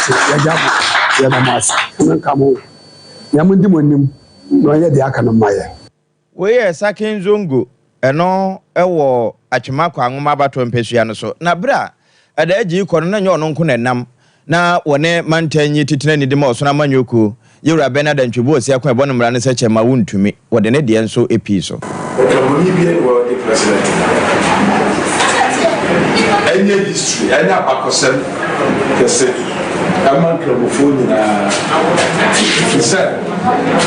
Ase yɛgya mo, yɛda mo ase. Nyame nka mo ho. Nyame ndi mo anim na ɔnyɛ deɛ aka no mma yɛn. Wei yɛ Sakin Zongo, ɛno wɔ Atwema Kwangoma abatoɔ mpasua no so. Na berɛ a Adaagyi rekɔ no, na ɛnyɛ ɔno nko na ɛnam. Na wɔne mantan yi titenani de ma ɔsono amanyɔ kuo, Yewura Bernard Antwi Boasiako a ɛbɔ no mmara no sɛ kyɛ ma wontumi, wɔde ne deɛ nso pii so. Ɔkramoni bi ɛne ɔde president no. Ɛnyɛ history, ɛnyɛ abakɔsɛm kɛse ɛma nkramofoɔ nyinaa. Ɛfiri sɛ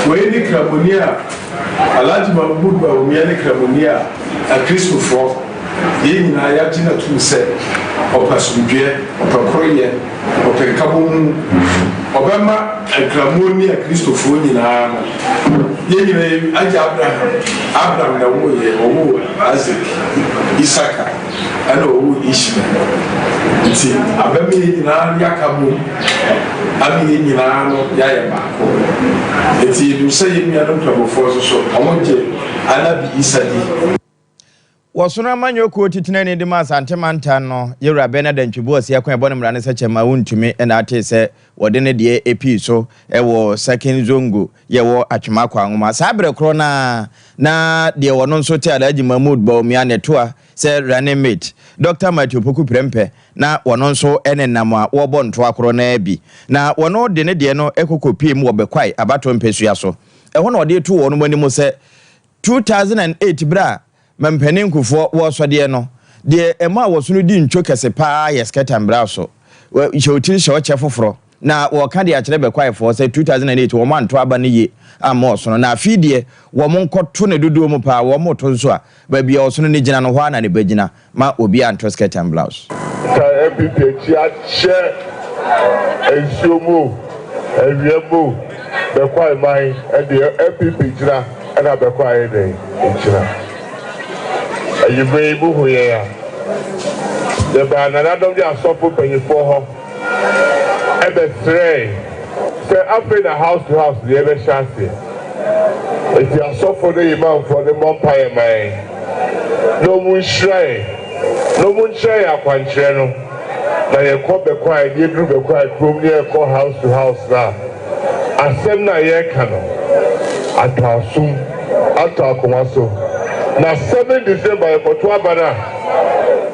wei ne kramoni a Alhaji Mahmood Bawumia ne kramoni a Akristofoɔ yɛn nyinaa yɛagye no atum sɛ ɔpɛ asomdwoeɛ, ɔpɛ koroyɛ, ɔpɛ nkabɔmu, ɔbɛma nkramoɔ ne Akristofoɔ nyinaa no. Yɛn nyinaa agya Abraham, Abraham na ɛwoo yɛ, ɔwoo Isaac, Isaka, ɛna ɔwoo Ishmael. Nti abɛma yɛn nyinaa yɛaka bom, ama yɛn nyinaa no yɛayɛ baako. Nti yɛnim sɛ yɛn nuanom nkramofoɔ nso so, wɔn gye Anabi Isa di. Wɔsono amanyɔ kuo titenani de ma Asante mantam no, Yewura Bernard Antwi Boasiako a ɛbɔ no mmara no sɛ kyɛ ma wontumi na atee sɛ wɔde ne deɛ epii so wɔ Sakin Zongo yɛwɔ Atwema Kwangoma. Saa berɛ korɔ no ara na deɛ ɔno nso te Alhaji Mahmood Bawumia ne toa sɛ running mate, Dr. Matthew Poku Prempeh, na wɔno nso nenam a wɔrebɔ ntoa korɔ no ara bi. Na wɔno de ne deɛ no kɔkɔpie mu wɔ Bekwai abatoɔ mpasua so. Ɛhɔ na ɔde to wɔn anim sɛ 2008 berɛ a mampanin Nkufoɔ wɔresɔdeɛ no, deɛ ɛma a wɔsono di ntwo kɛse paa yɛ skirt and blouse so. Hyɛ otiri hyɛ ɔkyɛ foforɔ na wɔka de akyerɛ Bɛkwaefoɔ sɛ 2008 wɔn anto aba no yie amma ɔsono, na afei deɛ wɔn nkɔto ne dodoɔ mu paa. Wɔn to nso a, baabi a ɔsono no gyina no hɔ ara na ne ba gyina ma obi anto skirt and blouse. Ka NPP akyi akyɛ nsuo mu, awia mu, Bɛkwae man ɛdeɛ NPP gyina ɛna Bɛkwae yɛ dɛn gyina. Anwummerɛ yi muhu yɛn a, yɛbaa nananom ne asɔfo mpanyinfoɔ hɔ ɛbɛsrɛɛ sɛ afei na house to house deɛ yɛbɛhyɛ aseɛ. Eti asɔfo ne imamfoɔ ne mmɔ mpaeɛ ma yɛn na ɔmu nhyira yɛn na ɔmu nkyerɛ yɛn akwankyerɛ no, na yɛkɔ Bɛkwae ne yɛduru Bɛkwae kurom ne yɛkɔ house to house na asɛm no a yɛreka no atɔ asom, atɔ akoma so. Na 7 December yɛkɔto aba no a,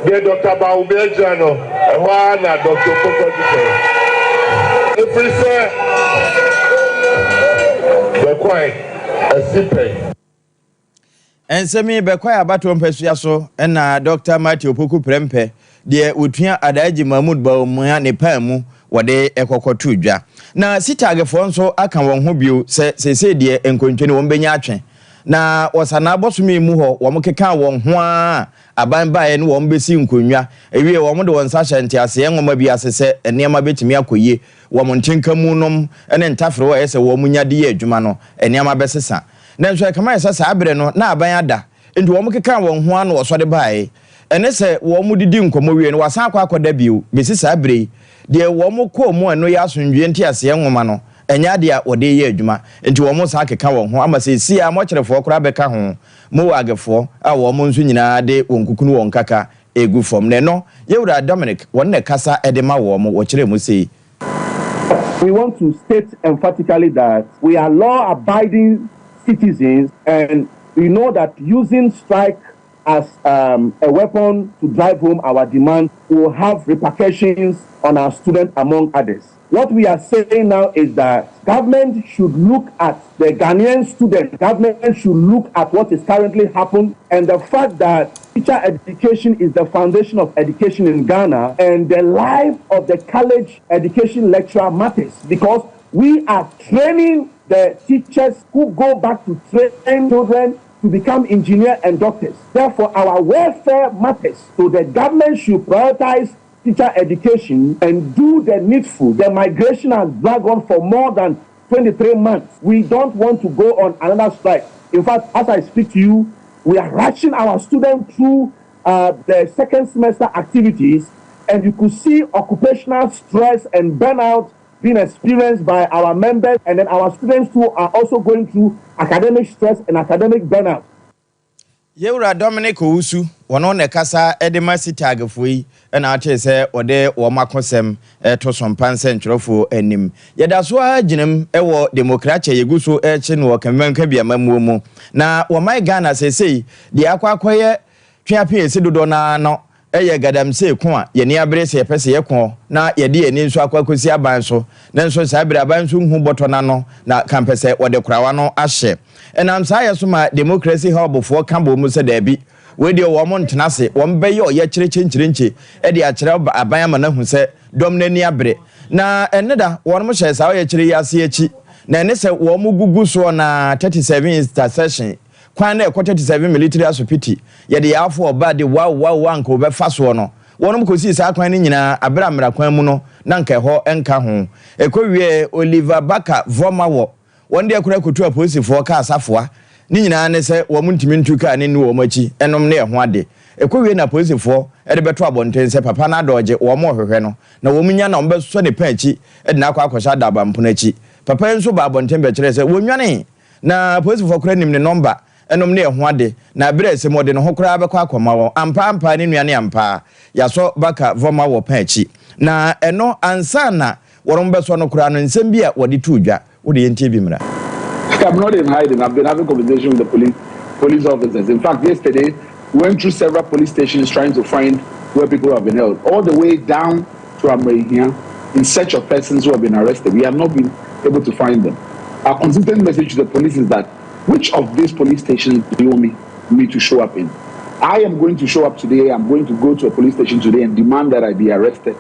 deɛ Dr. Bawumia gyina no ɛhɔ ara na Dr. Opoku sɛ ɛfiri sɛ Bɛkwae asi pɛn. Nsɛm yi Bɛkwae abatoɔ mpasua so na Dr. Matthew Opoku Prempeh deɛ wɔtua Alhaji Mahmood Bawumia ne paa mu wɔde ɛkɔkɔto dwa. Na CETAGfoɔ nso aka wɔn ho bio sɛ seesei deɛ nkontwe no wɔn bɛnya atwe. Na wɔsanaa bɔsome mu hɔ wɔn keka wɔn ho a aban baeɛ ne wɔn bɛsi nkonnwa ewie, wɔn de wɔn nsa hyɛ nteaseɛ nwoma bi ase sɛ nneɛma bɛtumi akɔ yie, wɔn ntenkamu nom ne ntafere a ɛyɛ sɛ wɔn nya de yɛ adwuma no, nneɛma bɛsesa. Nanso ɛkama yɛ sɛ saa berɛ no na aban ada, nti wɔn keka wɔn ho ano wɔsɔre baeɛ ɛne sɛ wɔn didi nkɔmmɔ wie no, wasan akɔ akɔda bio. Bɛsi saa berɛ yi deɛ, wɔn kɔɔ mu a ɛno yɛ asomdwie nteaseɛ nwoma no, ɛnyɛ adeɛ a wɔde yɛ adwuma, nti wɔn san keka wɔn ho ama sɛ a mɔkyerɛfoɔ koraa bɛka ho, mowagfoɔ a wɔn nso nyinaa de wɔn kukunu wɔn kaka egu fam. Na ɛno yɛwura Dominic wɔn na kasa de ma wɔn, wɔkyerɛ mu sei. We want to state emphatically that we are law abiding citizens and we know that using strike as a weapon to drive home our demand will have repercussions on our students, among others. What we are saying now is that government should look at the Ghanaian student. Government should look at what is currently happening and the fact that teacher education is the foundation of education in Ghana, and the life of the college education lecturer matters because we are training the teachers who go back to train children to become engineers and doctors. Therefore, our welfare matters. So the government should prioritize teacher education and do the needful. The migration has dragged on for more than 23 months. We don't want to go on another strike. In fact, as I speak to you, we are rushing our students through the second semester activities, and you could see occupational stress and burnout being experienced by our members, and then our students too are also going through academic stress and academic burnout. Yɛwura Dominic Owusu. Wɔno na ɛkasa de ma CETAG-foɔ yi na atee sɛ wɔde wɔn akosɛm reto so mpa nsɛntwerɛfoɔ anim. Yɛda so ara gyinam wɔ demokrakyɛ yɛgu so rekye no wɔ Kɛmɛnka amammuo mu. Na wɔman Ghana seesei deɛ akɔ akɔyɛ tweapeesi dodoɔ no ara no yɛ gadamsey ko a yɛn ani abere sɛ yɛpɛ sɛ yɛko na yɛde yɛn ani nso akɔ akɔsi aban so. Nanso saa bere aban nso nhu bɔtɔ no ano na kampɛ sɛ wɔde korawa no ahyɛ. Ɛnam saa yɛ so ma Democracy Hub foɔ ka bɔ mu sɛ daabi, wei deɛ wɔn ntena ase, wɔn bɛyɛ ɔyɛkyerɛ kyenkyerenkye de akyerɛ aban ama no ahu sɛ dɔm no ani abere. Na ɛnnɛ da wɔn hyɛɛ saa ɔyɛkyerɛ yi ase akyi na ɛne sɛ wɔn gugu soɔ na 37 intercession kwan na ɛkɔ 37 Military Asopiti, yɛde yɛn afo ɔba de wow wow wow anka wɔbɛfa soɔ no, wɔnom kɔsii saa kwan no nyinaa aberɛ a mmara kwan mu no na anka ɛhɔ nka ho. Ɛkɔwieɛ Oliver Barker Vormawor, wɔn deɛ koraa kɔtu apolisifoɔ kaa safoa, ne nyinaa ne sɛ wɔn ntumi ntu kaa no nni wɔn akyi nom ne ɛho ade. Ɛkɔwie na apolisifoɔ de bɛto abɔnten sɛ papa no adɔɔgye, wɔn rehwehwɛ no, na wɔn nya na wɔbɛsɔ ne pɛn akyi de no akɔ akɔhyɛ adaban pono akyi. Papa yi nso baa abɔnten bɛkyerɛɛ sɛ wɔnnwanee. Na apolisifoɔ koraa nim ne nɔmba nom ne ɛho ade, na berɛ a ɛsɛ mu ɔde ne ho koraa bɛkɔ akɔma wɔn. Ampa ampa ne nua ne ampa ara yɛasɔ Baka Vɔma wɔ pɛn akyi. Na ɛno ansa na wɔnom bɛsɔ no koraa no nsɛm bi a wɔde too dwa. Wo de yɛntie bi mmra. I'm not in hiding. I've been having conversation with the police police officers. In fact, yesterday we went through several police stations trying to find where people have been held, all the way down to Amrahia in search of persons who have been arrested. We have not been able to find them. Our consistent message to the police is that which of these police stations do you want me, me to show up in? I am going to show up today. I'm going to go to a police station today and demand that I be arrested.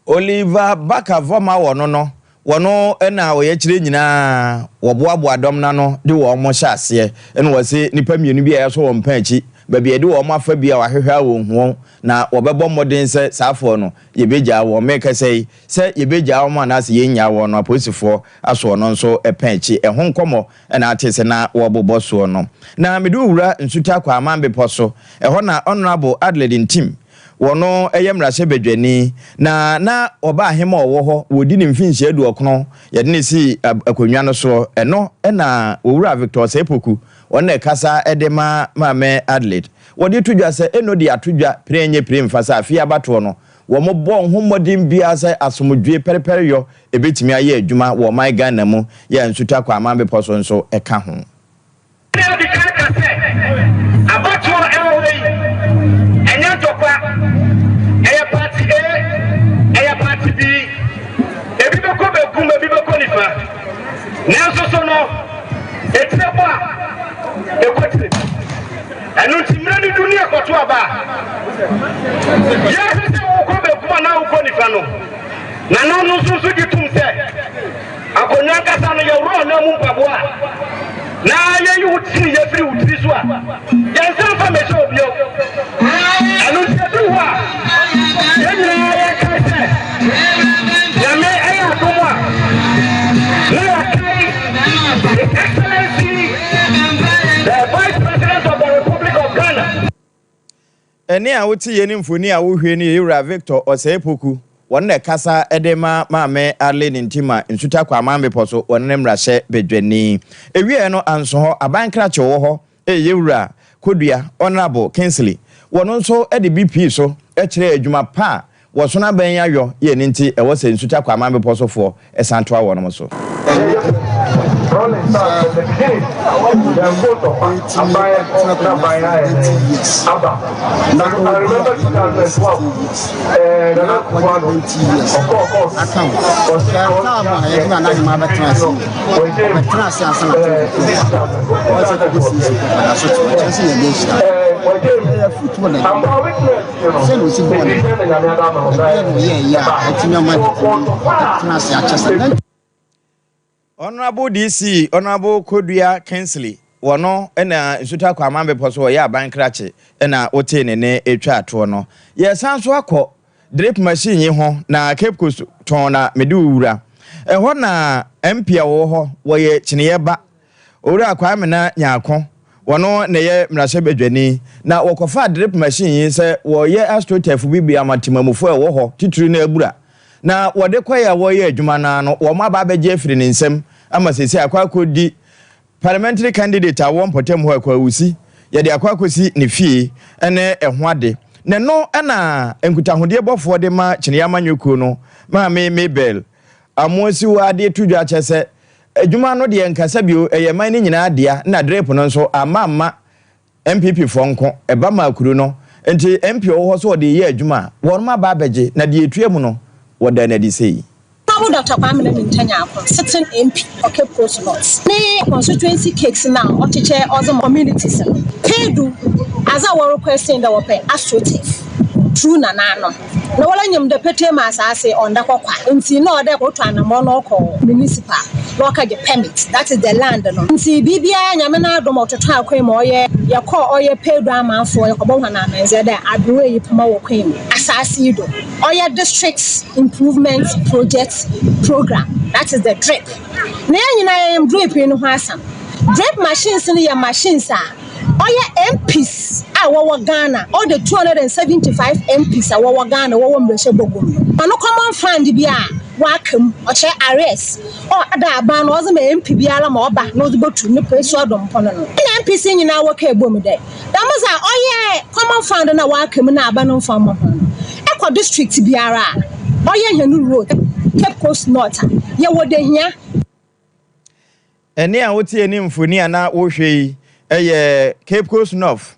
Oliver Barker Vormawor no no, wɔno na ɔyɛ kyerɛ nyinaa wɔboaboa dɔm no ano de wɔn hyɛ aseɛ ɛna wɔse nnipa mmienu bi a yɛasɔ wɔn pɛn akyi baabi a yɛde wɔn afa bi a wɔahwehwɛ a wɔnhu wɔn na wɔbɛbɔ mmɔden sɛ saa afoɔ no yɛbɛgyaa wɔn. Merekasa yi sɛ yɛbɛgyaa wɔn anaasɛ yɛnnyaa wɔn no apolisifoɔ asɔ ɔno nso pɛn akyi. Ɛho nkɔmmɔ na ate sɛ na wɔrebobɔ soɔ no. Na mede wo wura Nsuta Kwaaman bepɔ so, ɛhɔ na Honourable Adelaide Ntim Wɔno yɛ mmarahyɛbadwani, na na ɔba ahemma a ɔwɔ hɔ, wɔdi ne mfinhyia aduɔkono, yɛde no sii akonnwa no soɔ. Ɛno na Owura Victor Osei Poku, ɔno na ɛkasa de ma Maame Adelaide. Wɔde to dwa sɛ Eno de ato dwa pire nyɛ pire mfa sɛ afei abatoɔ no, wɔbɔɔ ho mmɔden biara sɛ asomdwoeɛ pɛrepɛreyɔ ɛbɛtumi ayɛ adwuma wɔ ɔman Ghana mu, yɛ a Nsuta Kwaaman Bepɔ so nso ka ho. Ɛnna adi kan ka sɛ, Abatoɔ a ɛwɔ hɔ yi, ɛnyɛ ntɔkwa. Ɛyɛ party A, ɛyɛ party B. Ebi bɛkɔ benkum, ebi bɛkɔ nifa. Nanso so no, etire bɔ a, ɛkɔ tire. Ɛno nti mmerɛ no du ne ɛkɔto aba a, yɛhwɛ sɛ wokɔ benkum anaa wokɔ nifa no. Nananom nso nso gye tom sɛ Akonnwa ankasa no, yɛworɔ ɔnam mu mpaboa a, na yɛyi wo tiri yɛ firi wo tiri so a, yɛnsan mfa mmɛhyɛ wo bio. Ɛno nti ɛduru hɔ a, yɛn nyinaa yɛkae sɛ, Nyame ɛyɛ adom a, na yɛakae His Excellency the Vice President of the Republic of Ghana. Ɛnne a wote yɛ ne mfoni a wohwɛ no yɛ Yewura Victor Osei Poku, wɔn na ɛkasa de ma Maame Arlene Ntima Nsuta Kwaman Bepɔ so, wɔn ne mmarahyɛ badwani. Ewieɛ no anso hɔ, aban krakye wɔ hɔ yɛ Yewura Kodua Honourable Kingsley, wɔn nso de bi pii so kyerɛɛ adwuma pa a Wɔsono abɛn ayɔ yɛ ɛno nti ɛwɔ sɛ Nsuta Kwaman bepɔ so foɔ san toa wɔnom so. Ɛnyɛ sɛ obi tumi tena akonnwa for 90 years na ɔdi adeɛ bɛyɛ 60 years na wadi 20 years aka ho. Hwɛ time a yɛde Nana Ahemaa bɛtena ase yi, ɔbɛtena ase ansa na 24 aba. Ɔyɛ sɛ kɔkɔ siesie kɔkɔ da so te hɔ, kyerɛ sɛ yɛde ahyira. Ɛyɛ afutuo na ɛde. Sɛnea osi bɔɔ ne bra, ɛdeɛn na ɔyɛeɛ a atumi ama watumi atena ase akyɛ saa? Na. Honourable DC Honourable Kodua Kingsley, wɔno na Nsuta Kwaman Bepɔ so ɔyɛ aban krakye na wotee ne nne retwa toɔ no. Yɛresan nso akɔ drip machine yi ho na Cape Coast tɔn na mede wo wura. Ɛhɔ na MP a wɔwɔ hɔ, wɔyɛ kyineeɛ ba Owura Kwamena Nyarko, wɔno na ɛyɛ mmarahyɛbadwani, na wɔkɔfaa drip machine yi sɛ wɔreyɛ astroturf bi bi ama temamufo a ɛwɔ hɔ, titiriw no abura. Na wɔde kɔe a wɔreyɛ adwuma no ara no, wɔn aba abɛgye afiri ne nsam ama seesei akɔ akɔdi parliamentary candidate a ɔwɔ mpɔtam hɔ, Akua Awusi. yɛde akɔ akɔsi ne fie ne ɛho ade. Na ɛno na nkutahodeɛ bɔfoɔ de ma Kyiniiɛ Amanyɔkuo no Maame Mabel Amoasiwa de to dwa kyɛ sɛ adwuma no deɛ nkasa bio, ɛyɛ man no nyinaa dea na drip no nso amma amma NPP foɔ nko, ɛba maa kuro no nti MP ɔwɔ hɔ sɛ ɔde reyɛ adwuma a, wɔnom aba abɛgye na deɛ ɛtua mu no wɔdaa no adi sei. Honourable Doctor Kwame Nantah Nyarko, sitting MP for Cape Coast North, ne constituency cakes no a ɔkyekyɛ ɔdze ma communities no, Pedu, adze a wɔ requesting dɛ wɔpɛ astroturf, true nananom. Na woara nyim dɛ petee mu asaase ɔnnda hɔ kwa ntsi nna ɔwɔ dɛ otu anamɔn na ɔkɔ municipal na ɔkɛgye permit, that is the land no. Ntsi biribiara Nyame n'adom ɔtotɔ akwan mu ɔyɛ yɛkɔɔ ɔyɛ Pedu amanfoɔ yɛkɔbɔ hɔn amandzɛɛ dɛ aberewa yi poma wɔ kwan mu asaase yi do ɔyɛ district improvement project programme that is the drip. Na hɛn nyina yɛnyim drip yi no ho asɛm. Drip machines no yɛ machines a Ɔyɛ MPs a wɔwɔ Ghana, all the 275 MPs a wɔwɔ Ghana wɔwɔ mbrahyɛ bagua mu no, hɔn common fund bi a wɔaka mu, ɔkyerɛ arrears, ɔda aban no ɔdze ma MP biara ma ɔba na ɔdze botu ne pɛsua do mpon no. Nna MPs nyina wɔkaa bɔ mu dɛ, dɛm dze a ɔyɛ common fund no a wɔaka mu na aban no mmfa mma hɔn no, ekɔ district biara a ɔyɛ hɛn road, Cape Coast North a, yɛwɔ Dehia, Ɛnne a wotie ne mfoni a na wohwɛ yi yɛ Cape Coast North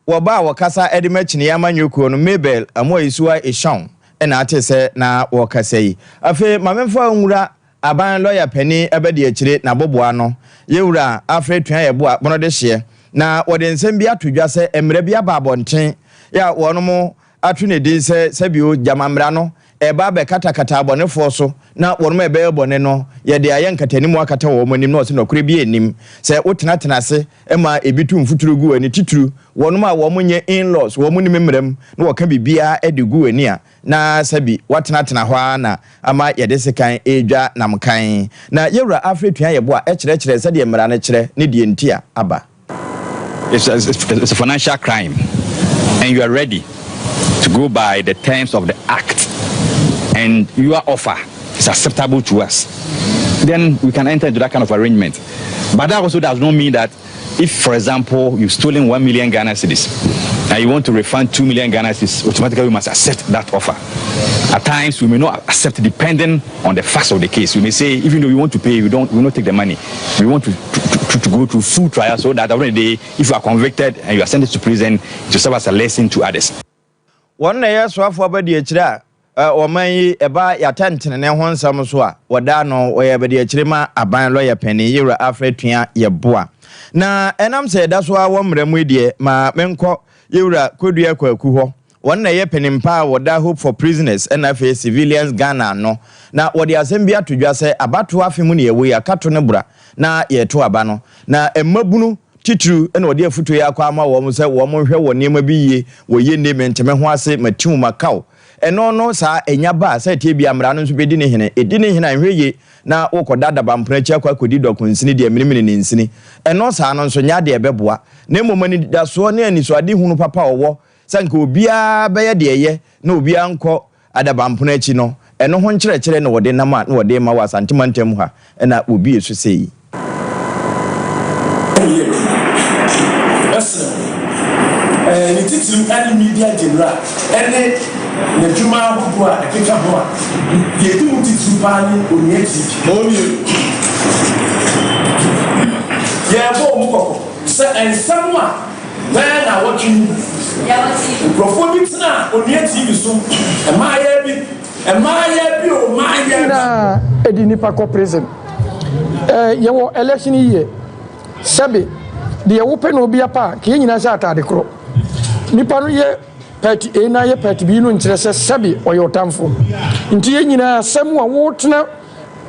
wɔ ba a wɔkasa de ma Kyiniiɛ Amanyɔkuo no, Mabel Amoayisuah Eshong na ate sɛ na wɔrekasa yi. Afei ma memfa wo nwura aban lɔya panin abadiakyire n'aboboano, Yɛwura Alfred Tuah-Yeboah Bonodehyeɛ, na wɔde nsɛm bi ato dwa sɛ mmara bi aba abɔnten a wɔnom ato ne din sɛ sɛbio gyama mmara no reba abɛkatakata abɔnefoɔ so na wɔnom a ɛbɛyɛ bɔne no yɛde ayɛ nkatanimu akata wɔn anim na ɔse nɔkorɛ biara nnim sɛ wotenatena ase ma ebi tu mfuturo gu w'ani titiriw wɔnom a wɔn nyɛ in-laws wɔn nnim mmara mu na wɔka biribiara de gu w'ani a na sɛbi woatenatena hɔ ara na ama yɛde sekan redwa nam kan na yɛwura Alfred Tuayɛboa kyerɛkyerɛ sɛdeɛ mmara no kyerɛ ne deɛ nti a aba. It's a, it's a financial crime, and you are ready to go by the terms of the act, and your offer is acceptable to us, then we can enter into that kind of arrangement. But that also does not mean that if, for example, you've stolen 1 million Ghana cedis and you want to refund 2 million Ghana cedis, automatically we must accept that offer. At times, we may not accept depending on the facts of the case. We may say, even though we want to pay, we don't, we will not take the money. We want to, to, to, to go through full trial so that at the day, if you are convicted and you are sentenced to prison, to serve as a lesson to others. Wɔn na ɛyɛ soafoɔ abadiakyire a ɔman yi ɛba yɛatɛntenenee ho nsɛm so a wɔda ano, wɔyɛ abadiakyire ma aban lɔya panin Yewura Alfred Tua Yeboah. Na ɛnam sɛ yɛda so ara wɔ mmara mu yi deɛ, ma menkɔ Yewura Kodua Kwaku hɔ. Wɔn na ɛyɛ panin pa a wɔda Hope for Prisoners ɛna afei Civilians Ghana ano. Na wɔde asɛm bi ato dwa sɛ abatoɔ afe mu na yɛwɔ yi, akato no bra na yɛreto aba no. Na mmabunu titiriw na wɔde afotuo yi akɔ ama wɔn sɛ wɔn nhwɛ wɔn nneɛma bi yie, wɔ yie nne, mente me ho ase, matiw, makaw. Ɛno no saa ɛnya ba a, sɛ ɛteɛ biara mmara no nso bɛdi ne hene. Ɛdi ne hene a, nhwɛ yie na wokɔda adabampena akyi akɔ akɔdi dɔko nsini deɛ menimene ne nsini. Ɛno saa no nso nyɛ adeɛ a ɛbɛboa. Na mmom anidasoɔ ne anisoadehunu papa a ɔwɔ sɛ anka obiara bɛyɛ deɛ ɛyɛ na obiara nkɔ adabampono akyi no, ɛno ho nkyerɛkyerɛ na wɔde nam a na wɔde rema wɔ Asante mantam ha na wɔbue so sei. Yɛ adwuma. Mɛsrɛ mo, ne titiriw ne media general ne n'adwuma ahodoɔ a ɛkeka ho a deɛ ɛdi mu titiriw paa ne Onua TV. Yɛrebɔ wɔn kɔkɔ sɛ nsɛm a Bɛyɛ nnawɔtwe ni, nkurɔfoɔ bi tenaa Onua TV so, mmaayaa bi, mmaayaa bi o, mmaayaa bi. Nyinaa ɛde nipa kɔ prison. Eh, yɛwɔ election year. Sɛbe, deɛ wopɛ na obi apa a, ka yɛn nyinaa hyɛ ataade korɔ. Nipa no yɛ party A na yɛ party B no nkyerɛ sɛ sɛbe ɔyɛ ɔtamfo. Nti yɛn nyinaa asɛm a wotena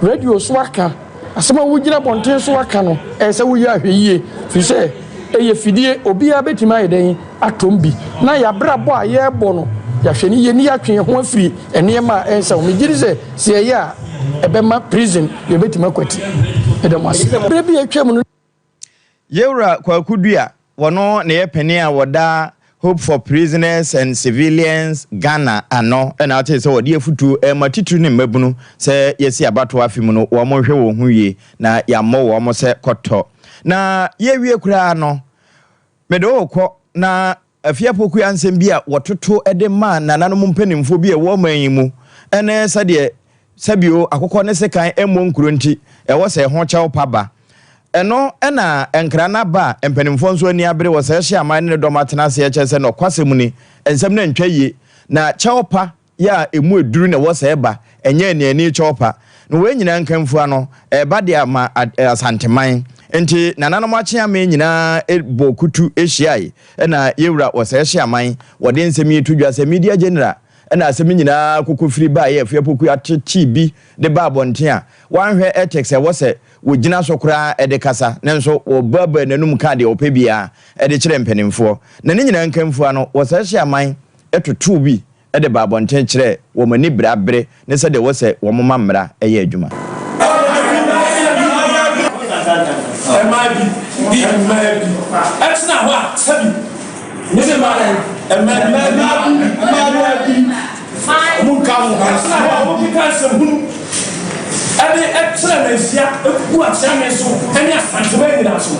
Radio so aka, asɛm a wogyina abɔnten so aka no, ɛyɛ sɛ woyɛ ahwɛyie, firi sɛ ɛyɛ fidie, obiara bɛtumi ayɛ dɛn atɔm bi, na yɛn abrabɔ a yɛrebɔ no, yɛahwɛ no yie na yɛatwe yɛn ho afiri nneɛma a ɛnsɛ ho. Megye di sɛ, sɛ yɛyɛ a, ɛbɛma prison yɛbɛtumi akwati. Meda mo ase. Berɛ bi a atwam no. Yewura Kwaku Duah, wɔno na ɛyɛ panin a wɔda Hope for Prisoners and Civilians Ghana ano na ɔtee sɛ wɔde afutuo rema titiri ne mmabunu sɛ yɛasi abatoɔ afe mu no wɔn nhwɛ wɔn ho yie na yɛammɔ wɔn sɛ kɔtɔ. Na yɛrewie koraa no, Mede wo rekɔ na Afie Apokua nsɛm bi a wɔtoto de maa nananom mpanimfoɔ bi a ɛwɔ ɔman yi mu ne sɛdeɛ sɛbio akokɔ ne sekan mmɔ nkuro nti ɛwɔ sɛ ɛho kyɛw pa ba. Ɛno na nkra no aba a mpanimfoɔ nso ani abere wɔ saa hyiaman ne ne dɔm atena aseɛ kyerɛ sɛ nɔkwasɛm ni, nsɛm no antwa yie na kyɛw pa yɛ a emu aduru na ɛwɔ sɛ ɛba, ɛnyɛ aniani kyɛwpa. Na wei nyinaa nkamfua no, ɛreba de ama Asanteman. Enti nananom akyeame nyinaa bɔɔ kutu hyiae na Yewura Ɔsɛɛhyeaman wɔde nsɛm yi to dwa sɛ Media General na asɛm yi nyinaa koko firi baeɛ a Afia Poku atetee bi de baa abɔnten a wanhwɛ ethics a ɛwɔ sɛ wɔgyina so koraa de kasa nanso wɔbuabuaa n'anum kaa deɛ ɔpɛ biara de kyerɛɛ mpanimfoɔ. Na ne nyinaa nkamfua no, Ɔsɛɛhyeaman totoo bi de baa abɔnten kyerɛɛ wɔn ani bere abere ne sɛdeɛ ɛwɔ sɛ wɔma mmara yɛ adwuma. Mmaa bi, mmaa bi tena hɔ a, sɛbi, mese mmaa dɛn? Mmaa bi, mmaa bi, mmaa bi, wɔn nka ho, tena hɔ a wɔkeka nsɛmhunu ɛde kyerɛ manhyia gu akyeame so ɛne Asanteman nyinaa so.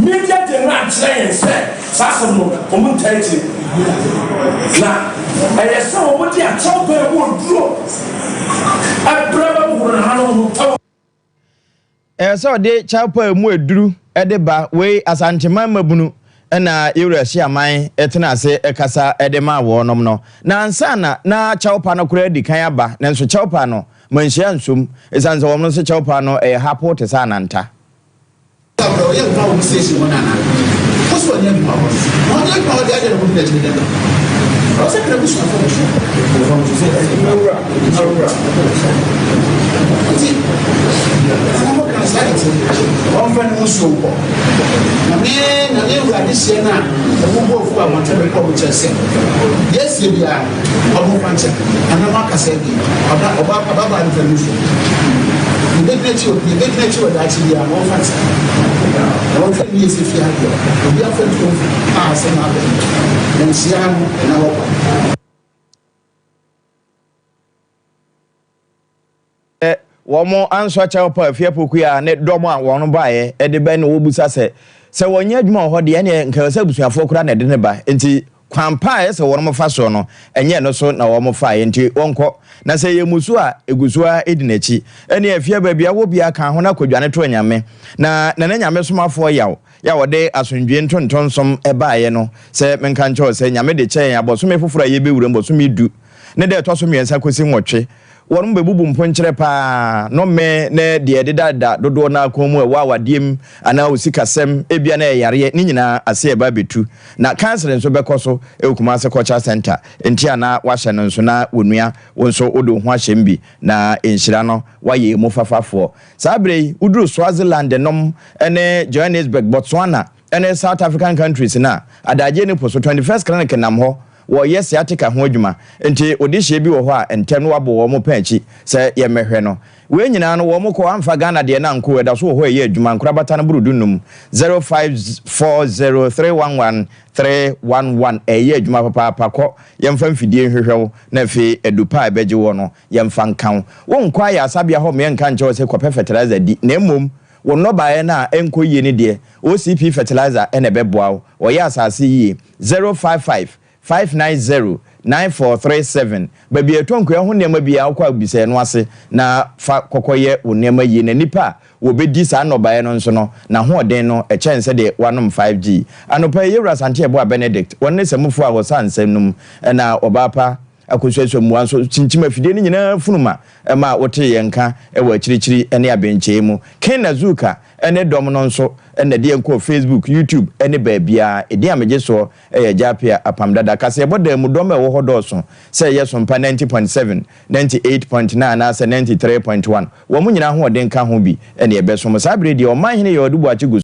Media general nkyerɛ yɛn sɛ. Saa asɛm no, wɔntaa akyire. Na ɛyɛ sɛ wɔde akyɛw pɛɛ mu oduro brɛ bɛhohoro nananom ho wɔ. Ɛyɛ sɛ ɔde kyɛw pɛɛ mu aduru de ba. Wei Asanteman mmabunu na Yewura Hyiaman tena ase kasa de maa wɔnom no. Na ansa na na kyɛwpa no koraa adi kan aba, nanso kyɛwpa no, manhyia nsom, esiane sɛ wɔn nso kyɛwpa no ɛyɛ hapoo te sɛ ananta. Gabriel ɔyɛ adwuma wɔ station hɔ nana wo so ɔnyɛ adwuma hɔ na ɔnyɛ adwuma hɔ deɛ adɛn na modi n'akyi deda ɛwɔ sɛ kra busuafo no so nti na mo kan saa de te ɔmfa ne ho suo nkɔ na me na me awurade hyɛ no a ɛho bɔ afu abɔnten bɛkɔ mo kyerɛ sɛ deɛ asie biara Ɔmo mfa nkyɛ anaa mo akasa bi ɔba ɔba ababaa no fa nufu yɛbɛgyina akyi wɔ yɛbɛgyina akyi wɔ daakye biara ma ɔmfa nkyɛ na ɔnhwɛ ne yie sɛ fie ha deɛ obi afa ntuo a asɛm abɛn na nhyia ha no ɛna hɔ kwa. Sɛ wɔansɔ kyɛw pa Afie Pokuaa ne dɔm a wɔn baeɛ de bɛn no wɔbisa sɛ, sɛ wɔnyɛ adwuma wɔ hɔ deɛ ɛneɛ nka ɛwɔ sɛ abusuafoɔ koraa na ɛde no ba, enti kwan pa a ɛyɛ sɛ wɔn fa soɔ no ɛnyɛ ɛno so na wɔn faeɛ, enti wɔnkɔ, na sɛ ɛyɛ mmusuo a ɛgu so ara di n'akyi, ɛneɛ Afie baabi a wɔ biara ka ho na kɔdwane to anyame, na Nana Nyame somafoɔ Yaw yɛ a wɔde asomdwoe ntontonsom baeɛ no, sɛ menka nkyerɛ wo sɛ Nyame de kyɛɛ yɛn abɔsome foforɔ a yɛbɛwura mu, bɔsome du ne da ɛtɔ so mmiɛnsa kɔsi nwɔtwe, Wɔn bɛbubu mponkyerɛ pa ara, nnome ne deɛ ɛdedadeda dodoɔ no ara kɔn mu, ɛwɔ awadeɛ mu anaa osikasɛm, ebia na ɛyɛ yareɛ, ne nyinaa ase ɛba abɛtu. Na kansere nso bɛkɔ so wɔ Kumasi Cultural Centre, nti a na woahyɛ no nso na wɔnua wo nso wode wo ho ahyɛ mu bi na nhyira no woayɛ emu fafafoɔ. Saa berɛ yi woduru Swaziland nom ne Johannesburg, Botswana ne South African countries no a, adagyeɛ ne po so, 21st Clinic nam hɔ Wɔyɛ sciatica ho adwuma, nti odehyeɛ bi wɔ hɔ a ntɛm no wabɔ wɔn pɛn akyi sɛ yɛmmɛhwɛ no. Wei nyinaa no wɔn kɔ amfa Ghana deɛ no ankɔ o, ɛda so wɔ hɔ ɛyɛ adwuma, nkorabata no boro dunnum, 0540311311, ɛyɛ adwuma papaapa, kɔ yɛmfa mfidie nhwehwɛ wo na afei adu pa a ɛbɛgye woɔ no yɛmfa nka wo. Wonkɔ ayaresabea hɔ mmea nka nkyerɛ wo sɛ kɔpɛ fertilizer di, na mmom wo nnɔbaeɛ no a ɛnkɔ yie no deɛ OCP fertilizer na ɛbɛboa wo, wɔyɛ asase yie. 055 590 9437 Baabi a yɛtɔ nkua ho nneɛma biara, wokɔ a bisa ɛno ase na fa kɔkɔyɛ wo nneɛma yie. Na nnipa a wɔbɛdi saa nnɔbaeɛ no nso no, n'ahoɔden no, ɛkyɛn sɛdeɛ woanom 5G. Anɔpa yi, Yɛwura Asante Yeboah Benedict, wɔn ne samufo a wɔsa nsɛm no mu, ɛna ɔbaa pa akɔsuasua mmoa nso kyinkyim afidie no nyinaa funuma ma wotee yɛn nka wɔ akyirikyiri ne abenkyɛɛ mu. Ken Azuka ne dɔm no nso na ɛde yɛn kɔɔ Facebook, YouTube ne baabiara. Edin a megye soɔ yɛ Agya Appiah Apam Dada. Kaseɛbɔ dan mu dɔm a ɛwɔ hɔ dɔɔso, sɛ ɛyɛ Sompa 90.7, 98.9 anaasɛ 93.1. Wɔn nyinaa ahoɔden ka ho bi na ɛbɛsom. Saa berɛ yi deɛ, Ɔmanhene Yaw Adu Boakye gu so.